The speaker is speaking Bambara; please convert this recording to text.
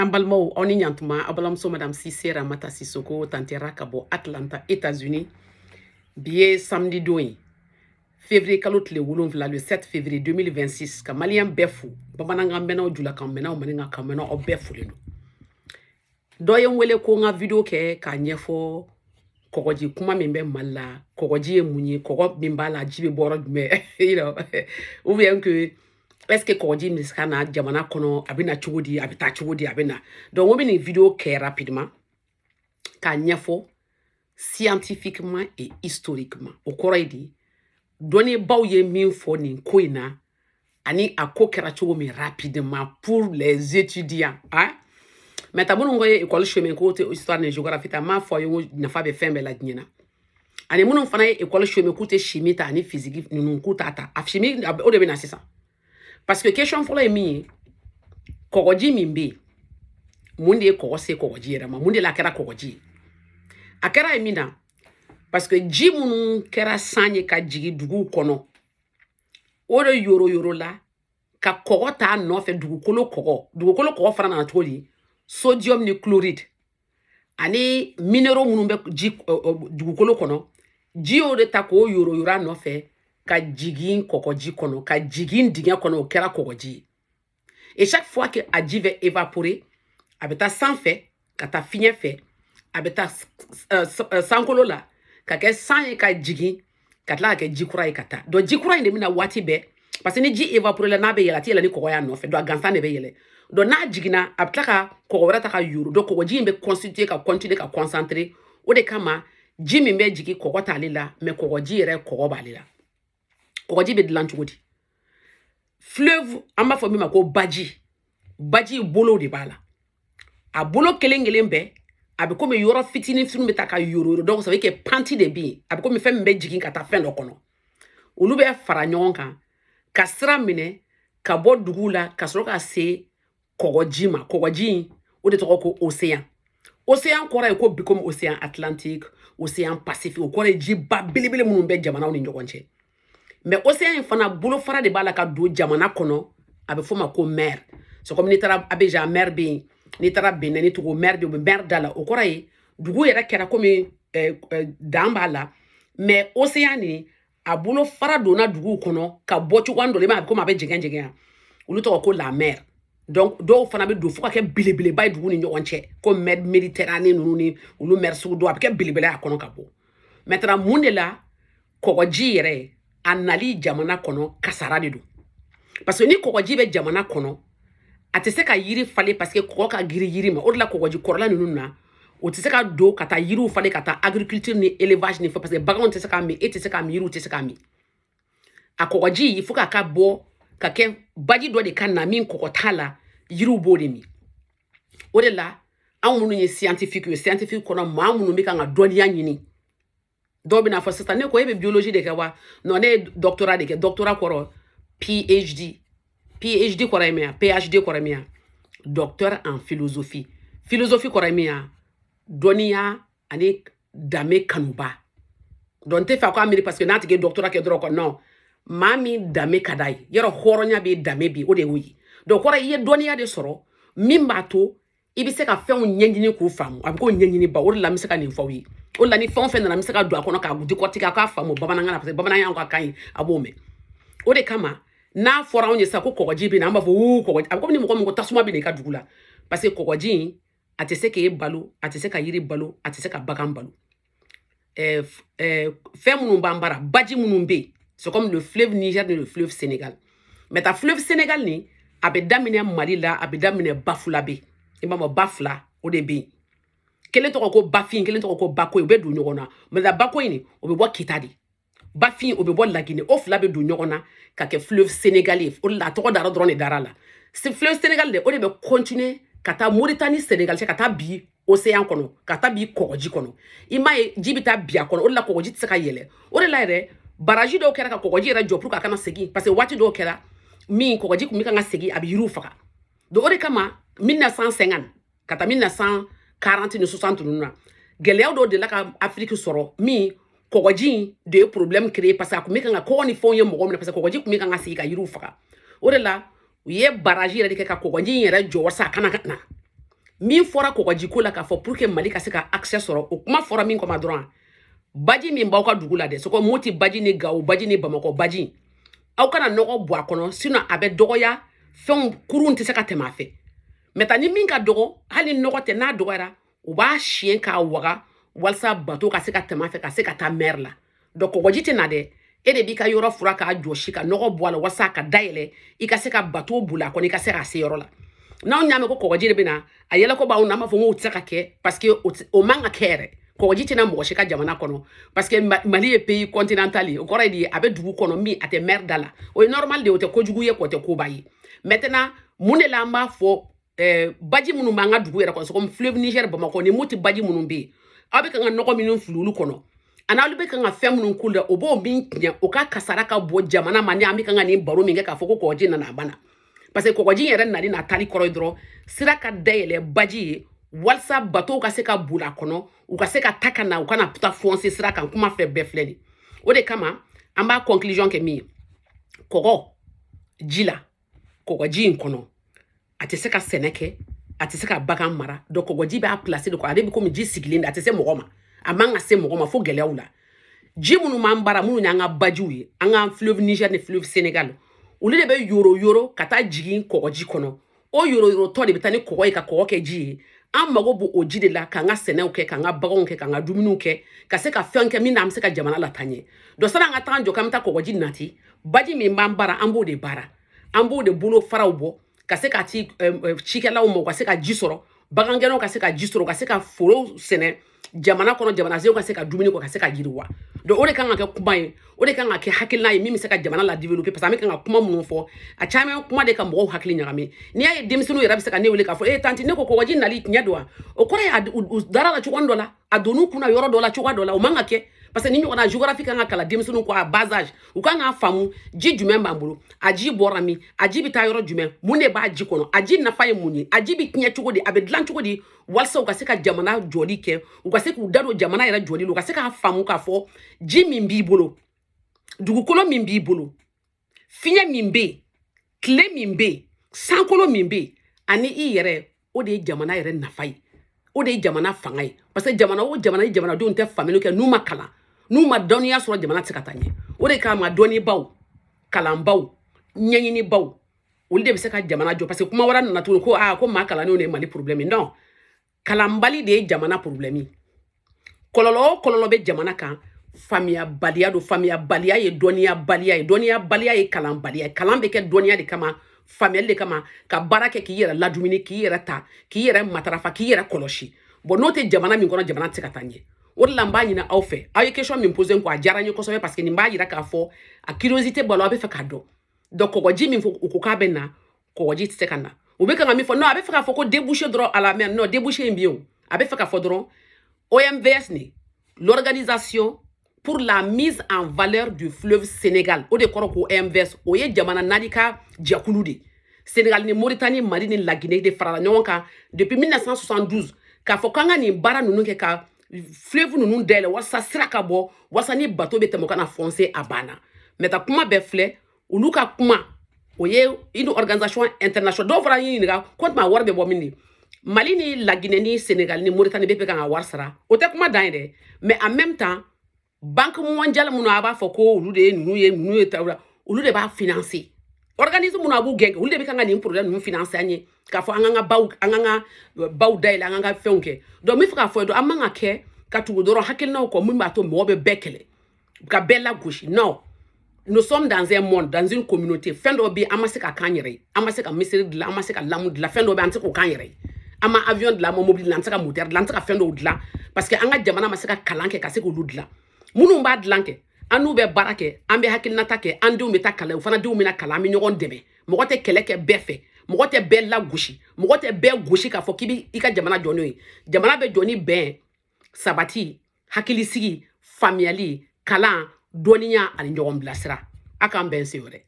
An balimaw, aw ni ɲantuma. Aw balimamuso Madame Sise Ramata Sisoko tantera ka bɔ Atlanta, États-Unis. Bi ye samedi don ye, février kalo tile 7, le 7 février 2026. Ka maliyɛn bɛɛ fo, bamanankan mɛnnaw, julakan mɛnnaw, maninkakan mɛnnaw, aw bɛɛ folen don. Dɔ ye n wele ko n ka vidéo kɛ k'a ɲɛfɔ kɔgɔji kuma min bɛ Mali la. Kɔgɔji ye mun ye? Kɔgɔ min b'a la, ji bɛ bɔ yɔrɔ jumɛn? Ou bien que est ce que kɔgɔji bɛ se ka na jamana kɔnɔ? A bɛ na cogo di? A bɛ taa cogo di? A bɛ na. Donc n bɛ nin vidéo kɛ rapidement k'a ɲɛfɔ scientifiquement et historiquement. O kɔrɔ ye di? Dɔnnibaw ye min fɔ nin ko in na ani a ko kɛra cogo min, rapidement pour les étudiants, hein. Mais ta minnu ko ye école chômé k'o tɛ histoire ni géographie ta, n m'a fɔ aw ye ko nafa bɛ fɛn bɛɛ la diɲɛ na. Ani minnu fana ye école chômé k'u tɛ chimie ta ani physique ninnu, k'u t'a ta, a chimie o de bɛ na sisan. Parce que question fɔlɔ ye min ye, kɔgɔji min bɛ yen, mun de ye kɔgɔ se kɔgɔji yɛrɛ ma? Mun de la a kɛra kɔgɔji ye? A kɛra ye min na, parce que ji minnu kɛra san ye ka jigin duguw kɔnɔ, o de yoro yoro la ka kɔgɔ t'a nɔfɛ. Dugukolo kɔgɔ, dugukolo kɔgɔ fana nana cogo di? Sodium ni chloride ani minéraux minnu bɛ ji dugukolo kɔnɔ, ji y'o de ta k'o yoro yoro a nɔfɛ ka jigin kɔgɔji kɔnɔ, ka jigin dingɛ kɔnɔ. O kɛra kɔgɔji ye. Et chaque fois que a ji bɛ évaporer, a bɛ taa sanfɛ ka taa fiɲɛ fɛ, a bɛ taa sankolo la ka kɛ san ye ka jigin, ka tila ka kɛ ji kura ye ka taa. Donc ji kura in de bɛna waati bɛɛ, parce que ni ji évaporer la, n'a bɛ yɛlɛ, a tɛ yɛlɛ ni kɔgɔ y'a nɔfɛ. Donc a gansan de bɛ yɛlɛ. Donc n'a jiginna, a bɛ tila ka kɔgɔ wɛrɛ ta ka yoro. Donc kɔgɔji in bɛ constituer ka continuer ka concentrer. O de kama ji min bɛ jigin, kɔgɔ t'ale la, mais kɔgɔji yɛrɛ, kɔgɔ b'ale la. Kɔgɔji bɛ dilan cogo di? Fleuve, an b'a fɔ min ma ko baji, baji bolo de b'a la. A bolo kelen kelen bɛɛ, a bɛ komi yɔrɔ fitinin fitinin bɛ taa ka yoro yoro. Donc ça veut dire que pente de bɛ yen, a bɛ komi fɛn min bɛ jigin ka taa fɛn dɔ kɔnɔ. Olu bɛ fara ɲɔgɔn kan ka sira minɛ ka bɔ dugu la ka sɔrɔ ka se kɔgɔji ma. Kɔgɔji in, o de tɔgɔ ko océan. Océan kɔrɔ ye ko bi komi océan Atlantique, océan Pacifique, o kɔrɔ ye jiba belebele minnu bɛ jamanaw ni ɲɔgɔn cɛ. Mais océan in fana, bolofara de b'a la ka don jamana kɔnɔ, a bɛ f'o ma ko mer. C'est comme n'i taara Abidjan, mer bɛ yen. N'i taara Benin ni Togo, mer bɛ yen. U bɛ mer da la. O kɔrɔ ye dugu yɛrɛ kɛra komi dan b'a la, mais océan nin, a bolofara donna duguw kɔnɔ ka bɔ cogoya dɔ la. I m'a ye, a bɛ komi a bɛ jɛngɛ jɛngɛ yan. Olu tɔgɔ ko la mer. Donc dɔw fana bɛ don fo ka kɛ belebeleba ye dugu ni ɲɔgɔn cɛ, ko mer Méditerranée ninnu ni olu mer sugu dɔw, a bɛ kɛ belebele a kɔnɔ ka bɔ. Maintenant, mun de la kɔgɔji yɛrɛ a nali jamana kɔnɔ? Kasara de don, parce que ni kɔgɔji bɛ jamana kɔnɔ, a tɛ se ka yiri falen, parce que kɔgɔ ka girin yiri ma. O de la kɔgɔji kɔrɔla ninnu na, o tɛ se ka don ka taa yiriw falen, ka taa agriculture ni élevage ni fɛn, parce que baganw tɛ se k'a min, e tɛ se k'a min, yiriw tɛ se k'a min. A kɔgɔji, il faut k'a ka bɔ ka kɛ baji dɔ de ka na min kɔgɔ t'a la, yiriw b'o de min. O de la anw minnu ye scientifique ye, scientifique kɔnɔ maa minnu bɛ kan ka dɔnniya ɲini, dɔw bɛna fɔ sisan ne ko e bɛ biologie de kɛ wa? Non, ne ye doctorat de kɛ. Doctorat kɔrɔ PhD. PhD kɔrɔ ye min ye, PhD kɔrɔ ye min ye, docteur en philosophie. Philosophie kɔrɔ ye min ye, dɔnniya ani danbe kanuba. Donc n tɛ fɛ a k'a miiri parce que n'a tigi ye doctorat kɛ dɔrɔn kɔ. Non, maa min danbe ka d'a ye, yɔrɔ hɔrɔnya bɛ, danbe bi, o de y'o ye. Donc kɔrɔ i ye dɔnniya de sɔrɔ min b'a to i bɛ se ka fɛnw ɲɛɲini k'u faamu. A bɛ k'o ɲɛɲini ba. O de la n bɛ se ka nin fɔ aw ye. O de la ni fɛn o fɛn nana, n bɛ se ka don a kɔnɔ k'a décortiquer, a k'a faamu bamanankan na, parce que bamanankan y'anw ka kan ye, a b'o mɛn. O de kama n'a fɔra anw ye sisan ko kɔgɔji bɛ na, an b'a fɔ wuu, kɔgɔji. A bɛ komi ni mɔgɔ min ko tasuma bɛ na i ka dugu la, parce que kɔgɔji in, a tɛ se k'e balo, a tɛ se ka yiri balo, a tɛ se ka bagan balo. Fɛn minnu b'an bara, baji minnu bɛ yen, c'est comme le fleuve Niger ni le fleuve Sénégal. Mais ta fleuve Sénégal nin, a bɛ daminɛ Mali la, a bɛ daminɛ Bafulabe. I b'a fɔ ba fila o de bɛ yen, kelen tɔgɔ ko Bafin, kelen tɔgɔ ko Bakoyi. U bɛ don ɲɔgɔn na. Mais la Bakoyi nin, o bɛ bɔ Kita de. Bafin, o bɛ bɔ Laginɛ. O fila bɛ don ɲɔgɔn na ka kɛ fleuve Sénégal ye. O de la a tɔgɔ dara dɔrɔn de dara la. Fleuve Sénégal de, o de bɛ continuer ka taa Mauritanie, Sénégal cɛ, ka taa bi océan kɔnɔ, ka taa bi kɔgɔji kɔnɔ. I m'a ye, ji bɛ taa bi a kɔnɔ. O de la kɔgɔji tɛ se ka yɛlɛ. O de la yɛrɛ baraji dɔw kɛra ka kɔgɔji yɛrɛ jɔ pour que a kana segin, parce que waati dɔw kɛra min kɔgɔji tun bɛ kan ka segin, a bɛ yiriw faga. Donc o de kama 1950 ka taa 1940 ni 60 ninnu na, gɛlɛya dɔw delila ka Afiriki sɔrɔ min kɔgɔji in de ye problème créé, parce que a tun bɛ kan ka kɔgɔ ni fɛnw ye mɔgɔ minɛ, parce que kɔgɔji tun bɛ kan ka segin ka yiriw faga. O de la u ye baraji yɛrɛ de kɛ ka kɔgɔji in yɛrɛ jɔ walasa a kana na. Min fɔra kɔgɔjiko la k'a fɔ pour que Mali ka se ka accès sɔrɔ, o kuma fɔra min kɔma dɔrɔn, baji min b'aw ka dugu la dɛ, sɔgɔ Moti baji ni Gawo baji ni Bamakɔ baji, aw kana nɔgɔ bɔ a kɔnɔ, sinon a bɛ dɔgɔya, fɛnw kurun tɛ se ka tɛmɛ a fɛ. Mɛ ni min ka dɔgɔ, hali nɔgɔ tɛ, n'a dɔgɔyara, u b'a siyɛn k'a waga walasa bateau ka se ka tɛmɛ a fɛ, ka se ka taa mer la. Donc kɔgɔji tɛ na dɛ, e de b'i ka yɔrɔ fura k'a jɔsi ka nɔgɔ bɔ a la walasa a ka dayɛlɛ, i ka se ka bateau boli a kɔnɔ, i ka se ka se yɔrɔ la. N'anw y'a mɛn ko kɔgɔji de bɛ na a yɛlɛko b'anw na, an b'a fɔ k'o tɛ se ka kɛ, parce que o man ka kɛ yɛrɛ. Kɔgɔji tɛna mɔgɔ si ka jamana kɔnɔ, parce que Mali ye pays continental ye. O kɔrɔ ye di? A bɛ dugu kɔnɔ min, a tɛ mer da la. O ye normal de ye, o tɛ kojugu ye, k'o tɛ koba ye. Maintenant, mun de la an b'a fɔ baji minnu b'an ka dugu yɛrɛ kɔnɔ, comme fleuve Niger, Bamakɔ ni Moti baji minnu bɛ yen, aw bɛ kan ka nɔgɔ minnu fili olu kɔnɔ, ani aw bɛ kan ka fɛn minnu k'u la, o b'o min tiɲɛ, o ka kasara ka bɔ jamana ma? Ni an bɛ kan ka nin baro min kɛ k'a fɔ ko kɔgɔji nana, a banna, parce que kɔgɔji yɛrɛ nali n'a taali kɔrɔ ye dɔrɔn sira ka dayɛlɛ baji ye walasa bateau ka se ka boli a kɔnɔ, u ka se ka ta ka na, u kana taa foncer sira kan. Kuma fɛ bɛɛ filɛ nin. O de kama an b'a conclusion kɛ min ye, kɔgɔ ji la, kɔgɔji in kɔnɔ, a tɛ se ka sɛnɛ kɛ, a tɛ se ka bagan mara. Donc kɔgɔji b'a place de kɔ, ale bɛ komi ji sigilen de, a tɛ se mɔgɔ ma, a man ka se mɔgɔ ma fo gɛlɛyaw la. Ji minnu b'an bara, minnu y'an ka bajiw ye, an ka fleuve Niger ni fleuve Sénégal, olu de bɛ yoro yoro ka taa jigin kɔgɔji kɔnɔ. O yoro yorotɔ de bɛ taa ni kɔgɔ ye, ka kɔgɔ kɛ ji ye. An mago b'o o ji de la k'an ka sɛnɛw kɛ, k'an ka baganw kɛ, k'an ka dumuniw kɛ, ka se ka fɛn kɛ min na an bɛ se ka jamana lataa ɲɛ. Donc sani an ka taga jɔ k'an bɛ taa kɔgɔji nati, baji min b'an bara, an b'o de baara, an b'o de bolo faraw bɔ ka se ka ci cikɛlaw ma, u ka se ka ji sɔrɔ, bagangɛnw ka se ka ji sɔrɔ, ka se ka foro sɛnɛ jamana kɔnɔ, jamanadenw ka se ka dumuni kɛ, ka se ka yiriwa. Donc o de kan ka kɛ kuma ye, o de kan ka kɛ hakilina ye min bɛ se ka jamana la développer, parce que an bɛ kan ka kuma minnu fɔ, a caman ye kuma de ka mɔgɔw hakili ɲagami. N'i y'a ye denmisɛnninw yɛrɛ bɛ se ka ne wele k'a fɔ: "E tantie, ne ko kɔgɔji nali tiɲɛ don wa?" O kɔrɔ ye u dara la cogoya dɔ la, a donn'u kunna yɔrɔ dɔ la, cogoya dɔ la, o man ka kɛ, parce que ni ɲɔgɔnna géographie kan ka kalan denmisɛnninw kɔ à bas âge. U kan k'a faamu ji jumɛn b'an bolo, a ji bɔra min, a ji bɛ taa yɔrɔ jumɛn, mun de b'a ji kɔnɔ, a ji nafa ye mun ye, a ji bɛ tiɲɛ cogo di, a bɛ dilan cogo di, walasa u ka se ka jamana jɔli kɛ, u ka se k'u da don jamana yɛrɛ jɔli la, u ka se k'a faamu k'a fɔ ji min b'i bolo, dugukolo min b'i bolo, fiɲɛ min bɛ yen, tile min bɛ yen, sankolo min bɛ yen, ani i yɛrɛ, o de ye jamana yɛrɛ nafa ye, o de ye jamana fanga ye. Parce que jamana o jamana ni jamanadenw tɛ faamuyali kɛ, n'u ma kalan, n'u ma dɔnniya sɔrɔ, jamana tɛ se ka taa ɲɛ. O de kama dɔnnibaw, kalanbaw, ɲɛɲinibaw, olu de bɛ se ka jamana jɔ. Parce que kuma wɛrɛ nana tuguni ko aa, ko maa kalannenw de ye Mali problème. Non, kalanbali de ye jamana problème ye. Kɔlɔlɔ o kɔlɔlɔ bɛ jamana kan, faamuyabaliya don. Faamuyabaliya ye dɔnniyabaliya ye, dɔnniyabaliya ye kalanbaliya ye. Kalan bɛ kɛ dɔnniya de kama, faamuyali de kama, ka baara kɛ, k'i yɛrɛ ladumuni, k'i yɛrɛ ta, k'i yɛrɛ matarafa, k'i yɛrɛ kɔlɔsi. Bon, n'o tɛ jamana min kɔnɔ, jamana tɛ se ka taa ɲɛ. O de la n b'a ɲini aw fɛ, aw ye question min posé n kun, a diyara n ye kosɛbɛ, parce que nin b'a yira k'a fɔ a curiosité b'a la, aw bɛ fɛ k'a dɔn. Donc kɔgɔji min fɔ, u ko k'a bɛ na, kɔgɔji tɛ se ka na. U bɛ kan ka min fɔ, non, a bɛ fɛ k'a fɔ ko débouché dɔrɔn à la mer. Non, débouché in bɛ yen o. A bɛ fɛ k'a fɔ dɔrɔn OMVS ni l'Organisation pour la mise en valeur du fleuve Sénégal, o de kɔrɔ ko OMVS. O ye jamana naani ka jɛkulu de, Sénégal ni Mauritanie, Mali ni Laginɛ, de farala ɲɔgɔn kan depuis 1972 k'a fɔ k'an ka nin baara ninnu kɛ, ka fleuve ninnu dayɛlɛ walasa sira ka bɔ, walasa ni bateau bɛ tɛmɛ, o kana foncer. A banna. Mais ta kuma bɛɛ filɛ, olu ka kuma, o ye une organisation internationale. Dɔw fana y'i ɲininka ko tuma wari bɛ bɔ min de? Mali ni Laginɛ ni Sénégal ni Mauritanie bɛɛ bɛ kan ka wari sara, o tɛ kuma dan ye dɛ. Mais en même temps, Banque mondiale minnu a b'a fɔ ko olu de ye ninnu ye, ninnu ye taw la, olu de b'a financer. Organisme minnu a b'u gɛn, olu de bɛ kan ka nin projet ninnu financer an ye, k'a fɔ an k'an ka baw, an k'an ka baw dayɛlɛ, an k'an ka fɛnw kɛ. Donc n bɛ fɛ k'a fɔ ye, an man ka kɛ ka tugu dɔrɔn hakilinaw kɔ min b'a to mɔgɔ bɛ bɛɛ kɛlɛ, ka bɛɛ lagosi. Non, nous sommes dans un monde, dans une communauté. Fɛn dɔw bɛ yen, an ma se ka k'an yɛrɛ ye, an ma se ka misiri dilan, an ma se ka lame dilan. Fɛn dɔw bɛ yen, an tɛ se k'o k'an yɛrɛ ye. An ma avion dilan, an ma mobili dilan, an tɛ se ka moteur dilan, an tɛ se ka fɛn dɔw dilan, parce que an ka jamana ma se ka kalan kɛ ka se k'olu dilan. Minnu b'a dilan kɛ, an n'u bɛ baara kɛ, an bɛ hakilinata kɛ, an denw bɛ taa kalan, u fana denw bɛna kalan, an bɛ ɲɔgɔn dɛmɛ. Mɔgɔ tɛ kɛlɛ kɛ bɛɛ fɛ, mɔgɔ tɛ bɛɛ lagosi, mɔgɔ tɛ bɛɛ gosi k'a fɔ k'i bɛ i ka jamana jɔ n'o ye. Jamana bɛ jɔ ni bɛn, sabati, hakilisigi, faamuyali, kalan, dɔnniya ani ɲɔgɔn bilasira. A k'an bɛn sen wɛrɛ.